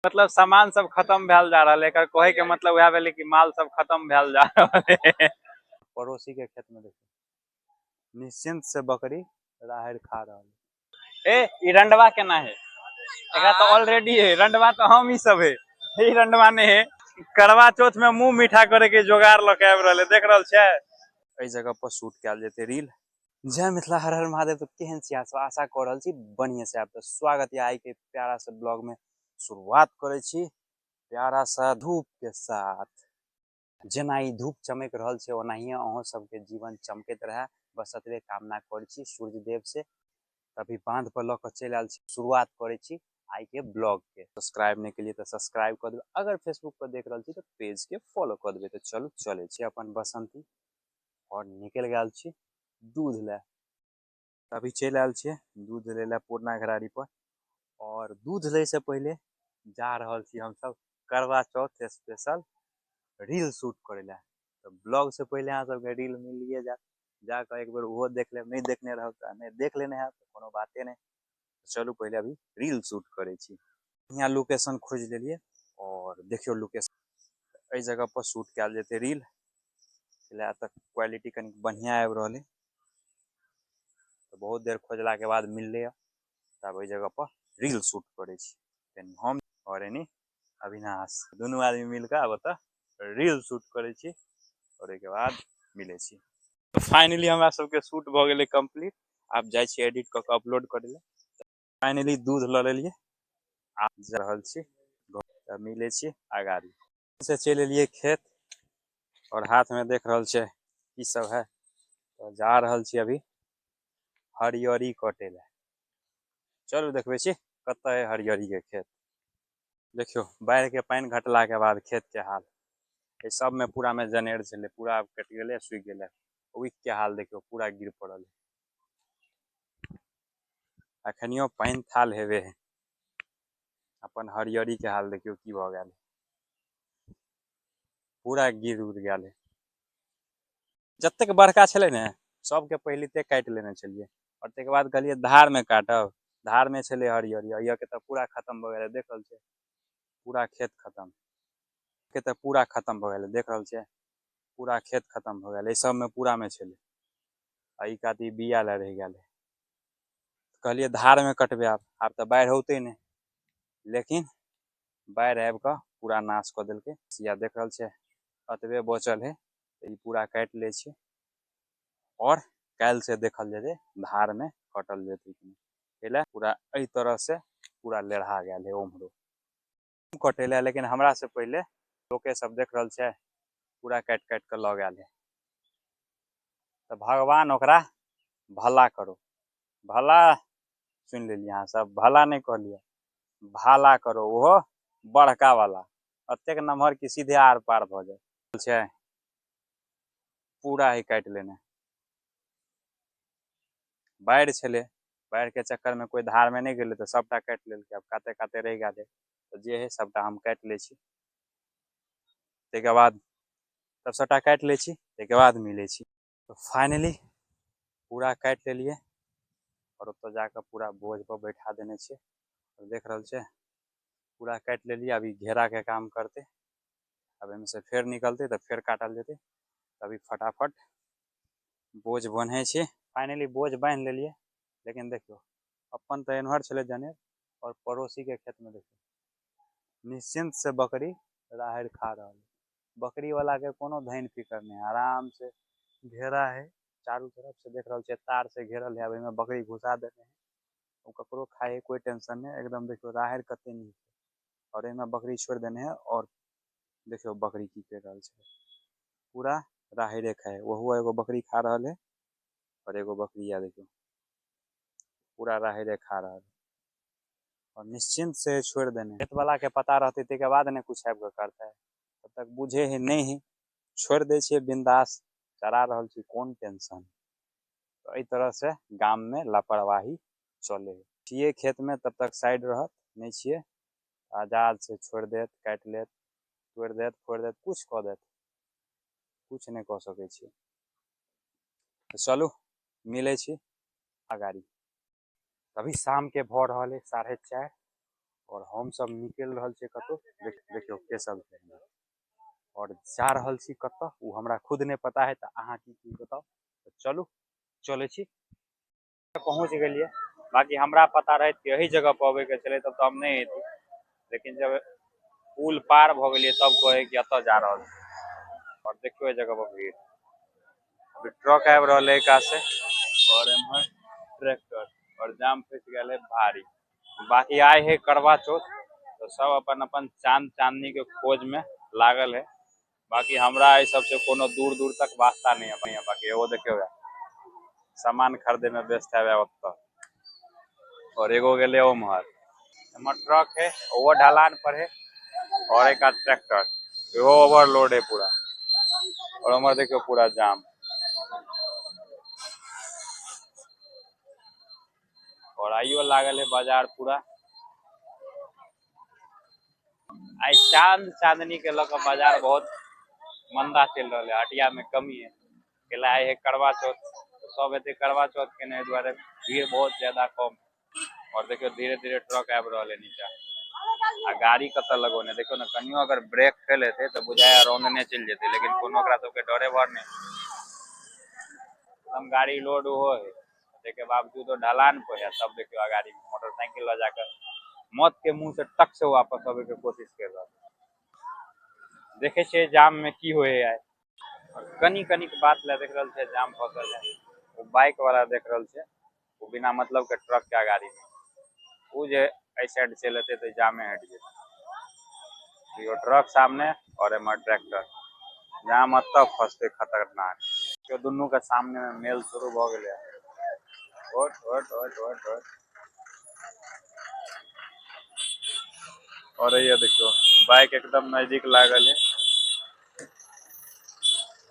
मतलब सामान सब खत्म भेल जा रहल है। एकर कहे के मतलब वएह भेलै कि माल सब खत्म भेल जा रहल है। पड़ोसी के खेत में देखियौ निश्चिंत से बकरी राहरि खा रहल है। ए ई रंडवा केना है? एकरा तो ऑलरेडी है रंडवा, तो हम ही सब है, ई रंडवा नहीं है। करवा चौथ में मुंह मीठा करे के जोगाड़ लऽ के आबि रहल है, देख रहल छियै। एहि जगह पर शूट कयल जेतै रील। जय मिथिला, हर हर महादेव। तो केहन छी अहाँ सब? आशा कऽ रहल छी बढ़िया से आब। तऽ स्वागत यऽ आइ के प्यारा से ब्लॉग में। शुरुआत करै छी प्यारा सा धूप के साथ। जेना ई धूप चमकि रहल छै ओनाहिए अहूँ सबके जीवन चमकैत रहए, बस एतबे कामना करै छी सूर्यदेव से। अभी बांध पर लऽ कऽ चलि आयल छी। शुरुआत करै छी आइ के ब्लॉग के। सब्सक्राइब नहि केलियै तऽ सब्सक्राइब कऽ देबै, अगर फेसबुक पर देख रहल छी तऽ पेज के फॉलो कऽ देबै। तऽ चलू चलै छी अपन बसंती और निकलि गेल छी दूध लए। अभी चलि आयल छियै दूध लै लए पुरना घरारी पर। और दूध लै से पहिले जा रहल छी हमसब करवा चौथ स्पेशल रील शूट करै लए। तऽ ब्लॉग से पहिले अहाँ सबके रील मिलिए जायत, जाकऽ एक बेर ओहो देख लेब। नहि देखने रहब तऽ नहि देख लेने हैब तऽ कोनो बाते नहि। चलू पहिले अभी रील शूट करै छी। यहाँ लोकेशन खोजि लेलियै और देखियौ लोकेशन, एहि जगह पर शूट कयल जेतै रील। एतऽ क्वालिटी कनि बढ़िआँ आबि रहल है। तऽ बहुत देर खोजलाके बाद मिललै तब एहि जगह पर रील शूट करै छी। कनि हम और एनी अविनाश दुनू आदमी मिलकऽ आब ओतऽ रील शूट करै छी और ओहिके बाद मिलै छी। फाइनली हमरा सबके शूट भऽ गेलै कम्प्लीट। आब जाइ छी एडिट कऽ कऽ अपलोड करै लए। फाइनली दूध लऽ लेलियै, आब जा रहल छी घर, मिलै छी अगाड़ी से। चलि एलियै खेत और हाथ में देख रहल छै की सब है। तऽ जा रहल छी अभी हरियरी कटे लए। चलू देखबै छी कतऽ है हरियरी के खेत। देखियौ बाढ़ि के पानि घटला के बाद खेत के हाल। एहि सब में पूरा में जनेर छलै, पूरा आब कटि गेलै, सूखि गेलै। ऊख के हाल देखियौ, पूरा गिर पड़ल है। अखनियो पानि थाल हेबे है। अपन हरियरी के हाल देखियौ की भऽ गेल, पूरा गिर उड़ गेल है। जतेक बड़का छलै ने सबके पहिलिते काटि लेने छलियै और ताहिके बाद कहलियै धार में काटब। धार में छलै हरियरी, के तऽ पूरा खत्म भऽ गेलै। देख रहल छियै पूरा खेत खत्म के तऽ पूरा खत्म भऽ गेलै। देख रहल छियै पूरा खेत खत्म भऽ गेल। एहि सबमे पूरा में छलै आ ई कात ई बिया लए रहि गेलै। कहलियै धार में कटबै, आब आब तऽ बाढ़ि औतै नहि, लेकिन बाढ़ि आबि कऽ पूरा नाश कऽ देलकै। सिया देख रहल छियै एतबे बचल है, तऽ ई पूरा काटि लै छियै और काल्हि से देखल जेतै धार में कटल जेतै कि नहि। एहि पूरा एहि तरह से पूरा लेढ़ा गेल है उम्हरो कटेलै, लेकिन हमरा से पहिले लोके सब देख रहल छै पूरा काटि काटि कऽ लऽ गेल है। तऽ भगवान ओकरा भला करो, भला सुनि लेलियै अहाँ सब, भला नहि कहलियै, भाला करो, ओहो बड़का वाला, एतेक नमहर कि सीधे आर पार भऽ जाय छै। पूरा ही काटि लेने बाढ़ि छलै, बाढ़ि के चक्कर में कोई धार में नहि गेलै तऽ सबटा काटि लेलकै। आब काते काते रहि गेलै, तऽ जे है सबटा हम काटि लै छी। ताहिके बाद तब सबटा काटि लै छी, ताहिके बाद मिलै छी। तऽ फाइनली पूरा काटि लेलियै और ओतऽ जाकऽ पूरा बोझ पर बैठा देने छियै। और देख रहल छियै पूरा काटि लेलियै। अभी घेरा के काम करतै, अब एहिमे से फेर निकलतै तऽ फेर काटल जेतै। अभी फटाफट बोझ बन्है छी। फाइनली बोझ बान्हि लेलियै, लेकिन देखियौ अपन तऽ एम्हर छलै जनेर और पड़ोसी के खेत में देखियौ निश्चिंत से बकरी राहरि खा रहल है। बकरी वाला के कोनो धैन फिकर नहि, आराम से घेरा है, चारू तरफ से देख रहल छियै तार से घेरल है। अब एहिमे बकरी घुसा देने है, ओ ककरो खाए है कोई टेंशन नहीं। एकदम देखियौ राहरि कते नीक है और एहिमे बकरी छोड़ि देने है। और देखियौ बकरी की करि रहल छै, पूरा राहरि खाए। ओहो एगो बकरी खा रहल है और एगो बकरी या देखियौ पूरा राहरि खा रहल है और निश्चिंत से छोड़ि देने। खेत वाला के पता रहतै ताहिके बाद ने कुछ आबि कऽ करतै, तब तक बुझे है नहि है, छोड़ि दै छियै बिंदास चरा रहल छी, कोन टेंशन। तऽ एहि तरह से गाम में लापरवाही चले है। छियै खेत में तब तक साइड रहत, नहि छियै आजाद से छोड़ि देत, काटि लेत, तोड़ि देत, फोड़ि देत, कुछ कऽ देत, कुछ नहि कऽ सकै छियै। तऽ चलू मिलै छी अगाड़ी। अभी शाम के भऽ रहल है 4:30 और हम सब निकलि रहल छियै कतौ। देखियौ के सब छै और जा रहल छी कतऽ ओ हमरा खुद नहि पता है, तऽ अहाँ की की बताउ। तऽ चलू चलै छी। पहुँच गेलियै। बाकी हमरा पता रहै कि एही जगह पर अबैके छलै तब तऽ हम नहि अयती, लेकिन जब पुल पार भऽ गेलियै तब कहै कि एतऽ जा रहल छी। और देखियौ एहि जगह पर भीड़, अभी ट्रक आबि रहल है एका से और एम्हर ट्रैक्टर, और जाम फंसि गेल है भारी। बाकी आए है करवा चौथ, तो सब अपन अपन चांद चांदनी के खोज में लागल है। बाकी हमरा एहि सबसे कोनो दूर दूर तक वास्ता नहीं है। बाकी एगो देखियौ सामान खरीदे में व्यस्त है ओतऽ, और एगो गेले ओम्हर। एम्हर ट्रक है वो ढलान पर है, और एक आध ट्रैक्टर एगो ओवरलोड है पूरा। और उम्हर देखियौ पूरा जाम। और आइयो लागल है बाजार पूरा। आई चांद चांदनी के लऽ कऽ बाजार बहुत मंदा चलि रहल है, हटिया में कमी है। कैला आइ है करवा चौथ, तऽ सब एते करवा चौथ केने एहि दुआरे भीड़ बहुत ज्यादा कम। और देखियौ धीरे धीरे ट्रक आबि रहल है नीचा, आ गाड़ी कतऽ लगौने देखियौ ने। कनियो अगर ब्रेक फेल हेतै तऽ बुझाय रौंदने चलि जेतै, लेकिन कोनो ओकरा सबके डरे भर नहि। एकदम गाड़ी लोड ओहो है, ताहिके बावजूद ढलान पर है। तब देखियौ गाड़ी मोटरसाइकिल लऽ जाकऽ मौत के मुंह से टक से वापस अबै के कोशिश कर रहल। देखे छियै जाम में की होइ है। और कनी कनी के बात लए देख रहल छै जाम फसल है। ओ बाइक वाला देख रहल छै, ओ बिना मतलब के ट्रक के गाड़ी में ओ जे एहि साइड चलि एतै तऽ जामे हटि जेतै। देखियौ ट्रक सामने और एम्हर ट्रैक्टर, जाम एतऽ फसतै खतरनाक। देखियौ दुनू के सामने में मेल शुरू भऽ गेलै। ओट ओट ओट ओट ओट। और ये देखियौ बाइक एकदम नजदीक लागल है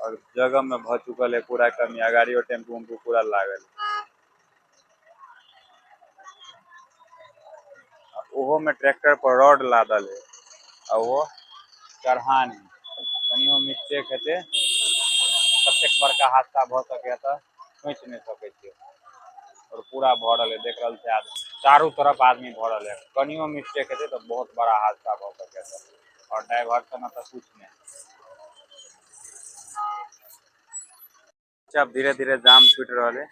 और जगह में भऽ चुकल है पूरा कमी, आ गाड़ियो टेम्पू उम्पू पूरा लागल है। ओहो में ट्रैक्टर पर रॉड लादल है आ वो चढ़ान है। कनियो मिस्टेक हेतै कतेक बड़का हादसा भऽ सकैए तऽ सोचि नहि सकै छियै। और पूरा भरल है, देख रहल छै आदमी, चारू तरफ आदमी भरल है। कनियो मिस्टेक हेतै तऽ बहुत बड़ा हादसा भऽ सकैए। और डाइवर्सन तऽ कुछ नहि। अब धीरे धीरे जाम छूटि रहल है।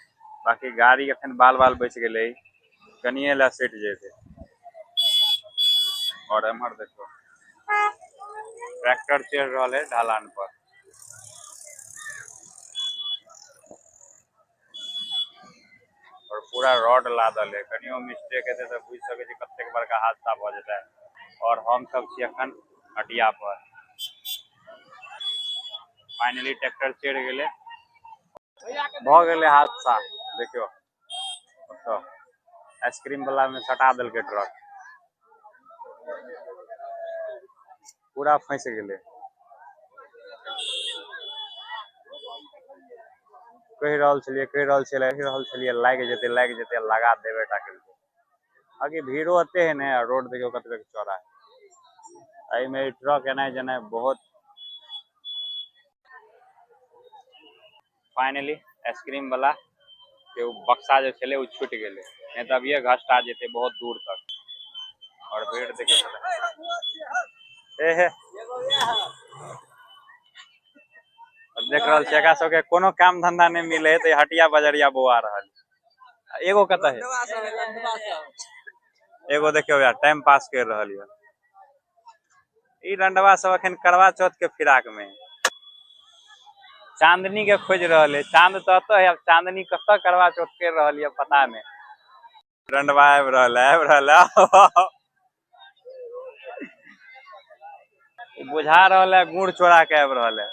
बाकी गाड़ी अखन बाल बाल बचि गेलै, कनिये लए सटि जेतै। और एम्हर देखो ट्रैक्टर चढ़ि रहल है ढलान पर। और पूरा रॉड लादल है, कनियो मिस्टेक हेतै तऽ बुझि सकै छी कतेक बड़का हादसा भऽ जेतै। और हम सब छी अखन हटिया पर। फाइनली ट्रैक्टर चढ़ि गेलै, भऽ गेलै हादसा। देखियौ ओतऽ आइसक्रीम वाला में सटा देलकै ट्रक, पूरा फंसि गेलै। कहि रहल छलियै, कहि रहल छलियै, कहि रहल छलियै लागि जेतै लागि जेतै, लगा देबे टा केलकै। बाकी भीड़ो एते है ने, रोड देखियौ कतबे चौड़ा है। एहिमे ट्रक एनाइ जेनाइ बहुत। फाइनली आइसक्रीम वाला के ओ बक्सा जे छलै ओ छूटि गेलै, नहि तऽ अभिये घसटा जेतै बहुत दूर तक। और भीड़ देखियौ हे हे। देख रहल छियै एकरा सबके कोनो काम धंधा नहि मिले है तऽ हटिया बजरिया बौआ रहल। एगो कतऽ है? एगो देखियौ यार टाइम पास कर रहल यऽ। ई रंडवा सब अखन करवा चौथ के फिराक में है, चांदनी के खोज रहल है। चांद तऽ एतऽ है, अब चांदनी कतऽ करवा चौथ कर रहल यऽ पता नहि। रंडवा आबि रहल है, आबि रहल है। बुझा रहल है गुड़ चोरा के आबि रहल है।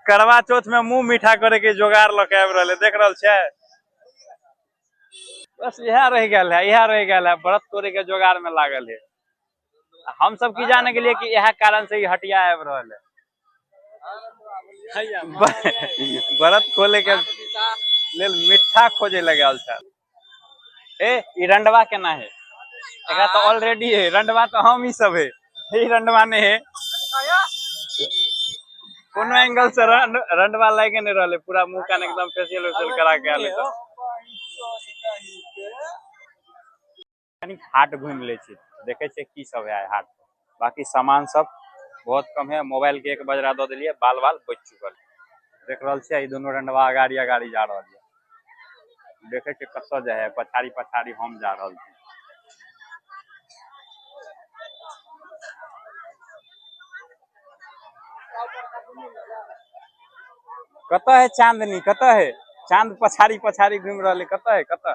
करवा चौथ में मुंह मीठा करे के जोगाड़ लऽ के आबि रहल है। देख रहल छै, बस इएह रहि गेल है, इएह रहि गेल है, व्रत तोड़े के जोगाड़ में लागल है। हम सब की जाने के लिए कि इएह कारण से ई हटिया आबि रहल है, व्रत खोले के लेल मिठ्ठा खोजे लगल छल। ए ई रंडवा केना है? एकरा तऽ ऑलरेडी है रंडवा, तऽ हम ही सब है, ई रंडवा नहीं है। कोनो एंगल से रंडवा लागे नहीं रहले, पूरा मुंह कान एकदम फेशियल वेशियल करा के आले। कनी हाट घूमि लै छी, देखै छियै की सब है हाट पर। बाकी सामान सब बहुत कम है। मोबाइल के एक बजरा दऽ देलियै, बाल बाल बचि चुकल। देख रहल छियै ई दुनू रंडवा अगाड़ी अगाड़ी जा रहल ये। देखै छियै कतऽ जाइ है, पछाड़ी पछाड़ी हम जा रहल छी। कतऽ है चांदनी, कतऽ है चांद? पछाड़ी पछाड़ी घूमि रहल है, कतऽ है कतऽ?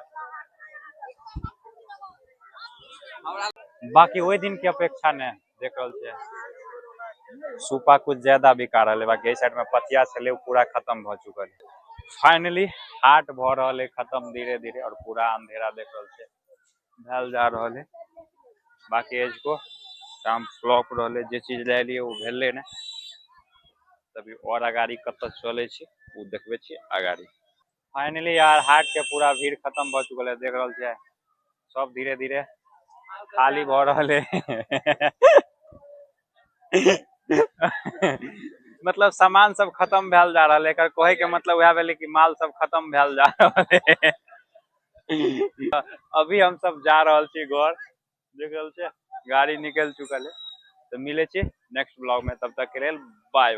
बाकी ओहि दिन के अपेक्षा ने देख रहल छियै सूपा कुछ ज्यादा बिका रहल है। बाकी एहि साइड में पथिया छलै, ओ पूरा खत्म भऽ चुकल है। फाइनली हाट भऽ रहल है खत्म धीरे धीरे और पूरा अंधेरा देख रहल छियै भेल जा रहल है। बाकी एज को काम फ्लॉप रहलै, जे चीज लए एलियै ओ भेलै ने। तभी और अगाड़ी कतऽ चलै छी ओ देखबै छी अगाड़ी। फाइनली यार हाट के पूरा भीड़ खत्म भऽ चुकल है। देख रहल छियै सब धीरे धीरे खाली भऽ रहल है। मतलब सामान सब खत्म भेल जा रहल है। एकर कहै के मतलब वएह भेलै कि माल सब खत्म भेल जा रहल है। अभी हम सब जा रहल छी घर। देख रहल छियै गाड़ी निकलि चुकल है। तऽ मिलै छी नेक्स्ट ब्लॉग में, तब तक के लेल बाय बाय।